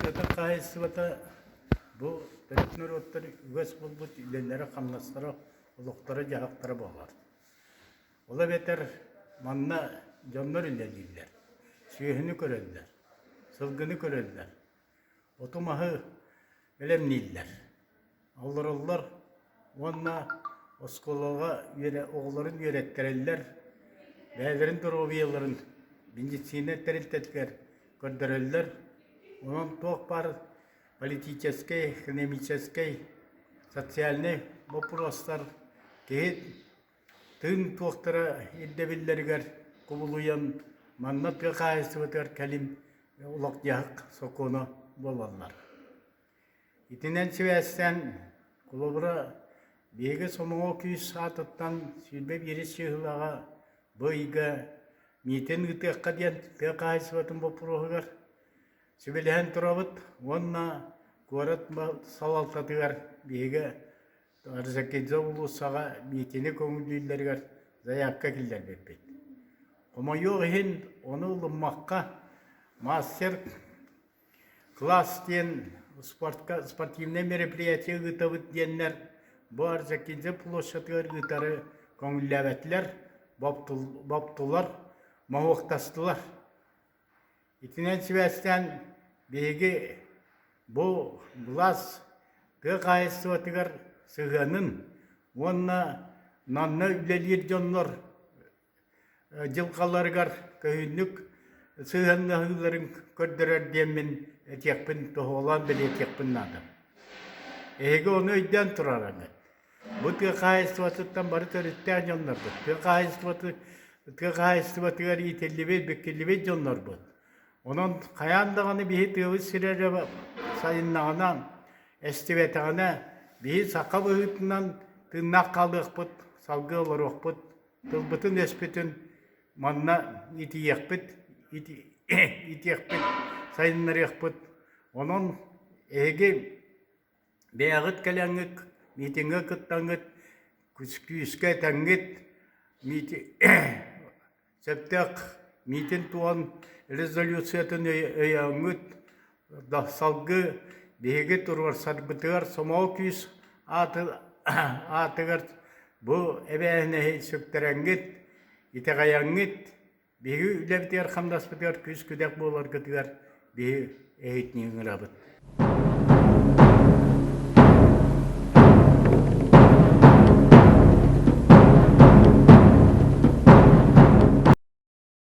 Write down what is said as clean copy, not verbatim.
тыатын хаһаайыстыбата бу төрүт норуоттар үгэс буолбут үлэлэрэ-хамнастара, олохторо-дьаһахтара буолар. Ол эбэтэр манна дьоннор үлэлииллэр, сүөһүнү көрөллөр, сылгыны көрөллөр, оту-маһы бэлэмнииллэр, олороллор уонна оскуолаҕа оҕолорун үөрэттэрэллэр, бэйэлэрин доруобуйаларын медицина тэрилтэтигэр көрдөрөллөр. Онон туох баар политическай, экономическай, социальнай боппуруостар киһи тыын туохтара ирдэбиллэригэр кубулуйан манна тыа хаһаайыстыбатыгар кэлин олох-дьаһах сокуона буолаллар. Итинэн сибээстээн, холобура, биһиги Сомоҕо күүс аатыттан 21 чыыһылаҕа бу ыйга миитин ыытыахха диэн тыа хаһаайыстыбатын боппуруоһугар сүбэлэһэн турабыт уонна куорат салалтатыгар биһиги Орджоникидзе уулуссаҕа миитини көҥүллүүллэригэр заявка киллэрбиппит. Хомойуох иһин, ону ылыммакка, мастер-класс диэн спортка спортивнай мероприятие ыытабыт диэннэр бу Орджоникидзе площадыгар ыытары көҥүллээбэтилэр, боптулар, моһуоктастылар. Итинэн сибээстээн биһиги бу былаас тыа хаһаайыстыбатыгар сыһыанын уонна манна үлэлиир дьоннор дьылҕаларыгар көһүннүк сыһыаннаһыыларын көрдөрөр диэммин этиэхпин, тоһоҕолоон бэлиэтиэхпин наада. Эһиги ону өйдөөн турарыҥыт. Бу тыа хаһаайыстыбатыттан бары төрүттээх дьоннорбут. Тыа хаһаайыстыбаты тыа хаһаайыстыбатыгар иитиллибит, биккиллибит дьоннорбут. Онон хайаан даҕаны биһи тыабыт сирэ эрэ сайыннаҕына, эстибэтэҕинэ, биһи саха быһыытынан тыыннаах хаалыахпыт, салгыы олоруохпут, тылбытын-өспүтүн манна итийиэхпит, итиэхпит, сайыннарыахпыт. Онон эһиги Бэйэҕит кэлэҥҥит, миитиҥҥэ кыттаҥҥыт, күүскэ этэҥҥит, сөптөөх миитин туһан резолюциятын өйөөҥҥүт, салгыы биһиги туруорсарбытыгар сомоҕо күүс аатыгар бу эбээһинэһи сүктэрэҥҥит, итэҕэйэҥҥит, Биһиги үлэбитигэр-хамнаспытыгар күүс-күдэх буоларгытыгар биһи эһитини ыҥырабыт.